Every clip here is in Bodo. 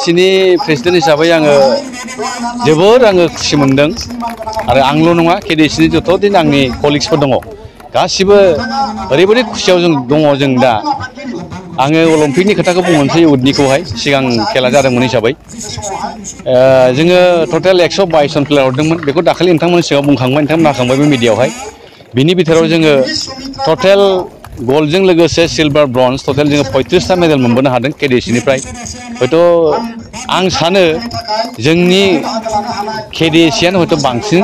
KDCनि प्रेसिडेन्ट हिसाबै आङो जोबोर खुसि मोनदों आरो आंल' नङा KDCनि जथ' दिन आंनि कलिग्सफोर दङ गासिबो ओरैबायदि खुसियाव दङ जों दा आङो अलिम्पिकनि खोथाखौ बुंनोसै उदनिखौहाय सिगां खेला जादोंमोन हिसाबै जोङो टटेल 122 जन प्लेयार हरदोंमोन बेखौ दाखालि नोंथांमोननि सिगाङाव बुंखांबाय नोंथांमोन नाखांबाय बे मिडियायावहाय बिनि बिथोराव जोङो टटेल गोल्डजों लोगोसे सिलभार ब्रन्ज टटेल जोङो 35टा मेडेल मोनबोनो हादों KDCनिफ्राय हयथ' आं सानो जोंनि KDCआनो हयथ' बांसिन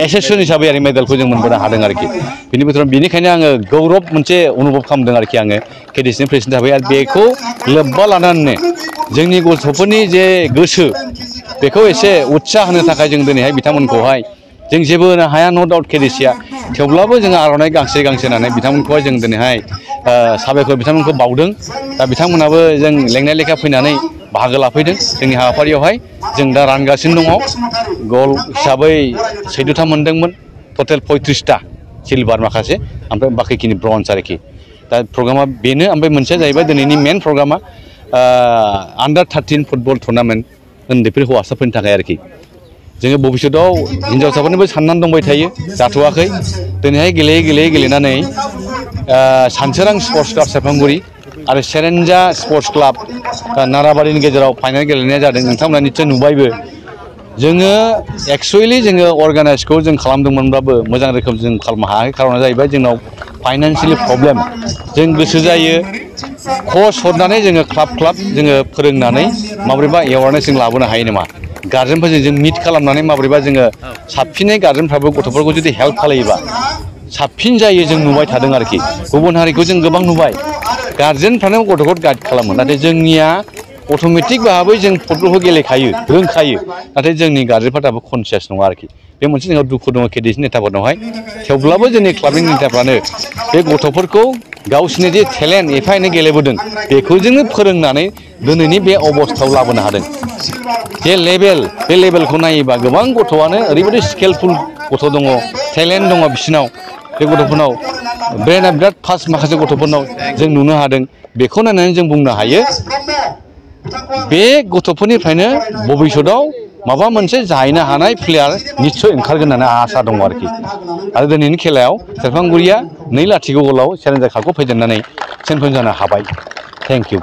एसेसन हिसाबै आरो मेडेलखौ जों मोनबोनो हादों आरोखि बिनि बिथोराव बेनिखायनो आङो गौरब मोनसे अनुभब खालामदों आरोखि आङो KDCनि प्रेसिडेन्ट हिसाबै आरो बेखौ लोब्बा लानानैनो जोंनि गथ'फोरनि जे गोसो बेखौ एसे उत्साह होनो थाखाय जों दिनैहाय बिथांमोनखौहाय जों जेबो होनो हाया न' डाउट KDCआ थेवब्लाबो जोङो आर'नाइ गांसे होनानै बिथांमोनखौहाय जों दिनैहाय साबायखर बिथांमोनखौ बावदों दा बिथांमोनाबो जों लेंनाय लेखा फैनानै बाहागो लाफैदों जोंनि हाबाफारियावहाय जों दा रानगासिनो दङ गल्ड हिसाबै 14टा मोनदोंमोन टटेल 35टा सिलभार माखासे ओमफ्राय बाखिखिनि ब्रन्ज आरोखि दा प्रग्रामा बेनो ओमफ्राय मोनसेया जाहैबाय दिनैनि मेन प्रग्रामा आन्डार 13 फुटबल टुर्नामेन्ट उन्दैफोर हौवासाफोरनि थाखाय आरोखि जोङो भबिष्यतआव हिनजावसाफोरनिबो साननानै दंबाय थायो जाथ'वाखै दिनैहाय गेलेनानै सानसोरां स्पर्ट्स क्लाब सेरफांगुरि आरो सेरेन्जा स्पर्ट्स क्लाब नाराबारिनि गेजेराव फाइनाल गेलेनाया जादों नोंथांमोना निश्चय नुबायबो जोङो एक्सुवेलि जोङो अर्गानाइजखौ जों खालामदोंमोनब्लाबो मोजां रोखोम जों खालामनो हायाखै खारना जाहैबाय जोंनाव फाइनान्सियेलि प्रब्लेम जों गोसो जायो कच हरनानै जोङो क्लाब जोङो फोरोंनानै माबोरैबा एवारनेस जों लाबोनो हायो नामा गार्जेनफोरजों जों मिट खालामनानै माबोरैबा जोङो साबसिनै गार्जेनफ्राबो गथ'फोरखौ जुदि हेल्प खालायोबा साबसिन जायो जों नुबाय थादों आरोखि गुबुन हारिखौ जों गोबां नुबाय गार्जेनफ्रानो गथ'खौ गाइड खालामो नाथाय जोंनिया अट'मेटिक भाबै जों फुटबलखौ गेलेखायो रोंखायो नाथाय जोंनि गार्जेनफ्रा दाबो कनसियास नङा आरोखि बे मोनसे जोंनाव दुखु दङ KDC नेताफोरनावहाय थेवब्लाबो जोंनि क्लाबनि नेताफ्रानो बे गथ'फोरखौ गावसिनि जे टेलेन्ट एफा एनै गेलेबोदों बेखौ जोङो फोरोंनानै दिनैनि बे अबस्थायाव लाबोनो हादों जे बे लेभेलखौ नायोबा गोबां गथ'आनो ओरैबायदि स्किलफुल गथ' दङ टेलेन्ट दङ बिसिनाव बे गथ'फोरनाव ब्रेनआ बिराद फास्ट माखासे गथ'फोरनाव जों नुनो हादों बेखौ नायनानै जों बुंनो हायो बे गथ'फोरनिफ्रायनो भबिष्यतआव माबा मोनसे जाहैनो हानाय प्लेयार निस्सय ओंखारगोन होननानै आसा दङ आरोखि आरो दिनैनि खेलायाव सेरफांगुरिया 2-0 गलाव सेरेन्जा क्लाबखौ फेजेननानै चेम्पियन जानो हाबाय थेंक इउ